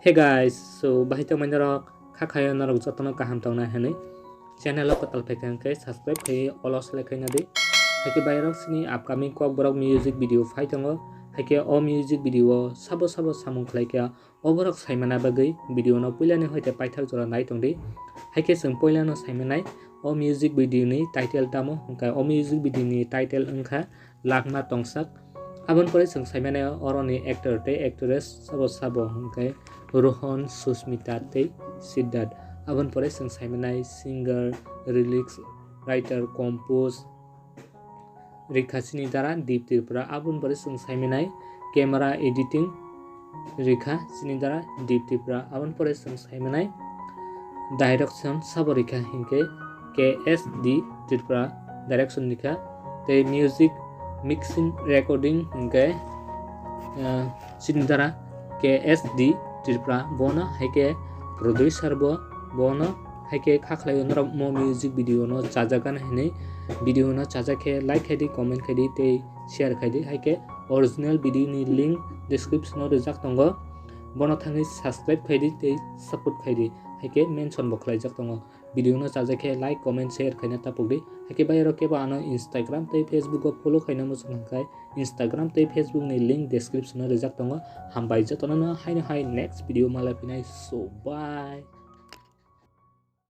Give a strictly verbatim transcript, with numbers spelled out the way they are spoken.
Hey guys, so bahai tongmani rok, kha khayo norok jotono kaham tongnai hinwi channel o kwtal phaikha hwnkhe subscribe khai olo select khaina di. Haikhe bayarok sini upcoming Kokborok music video phai tongo. Haikhe o music video o sabo sabo samung khlaikha, oborok saimana bagwi video no puilani hoite paithak jora nai tongdi. Haikhe chwng puilano saimanai o music video ni title tamo, hwnkhe o music video ni title wngkha Lakma Tongsak. Aboni pore chwng saimanai oroni actor tei actress sabo sabo hwnkhe Rohan, Susmita tei Siddharth. Aboni pore chwng saimanai singer, lyrics writer, compose rikha chini dara Deep Tripura. Aboni pore chwng saimanai camera editing rikha chini dara Deep Tripura. Aboni pore chwng saimanai direction sabo rikha hinkhe K S D Tripura direction rikha, tei music mixing recording hinkhe, ah, chini dara K S D Tripura, bono haikhe producer bo, bono haikhe kha khlaio norok mo music video no chajakgana hinwi. Video no chajak khe like khaidi, comment khaidi tei share khaidi. Haikhe original video ni link description o rijak tongo, bono thangwi subscribe khaidi tei support khaidi, haikhe mention bo khlaijak tongo. Video no chajak khe like, comment, share khaina tapukdi. Haikhe bayarok kebo ano Instagram tei Facebook o follow khaina muchung hwnkhe Instagram tei Facebook ni link description o rijak tongo. Hambai jotono no haino hai next video malai phinai, so bye.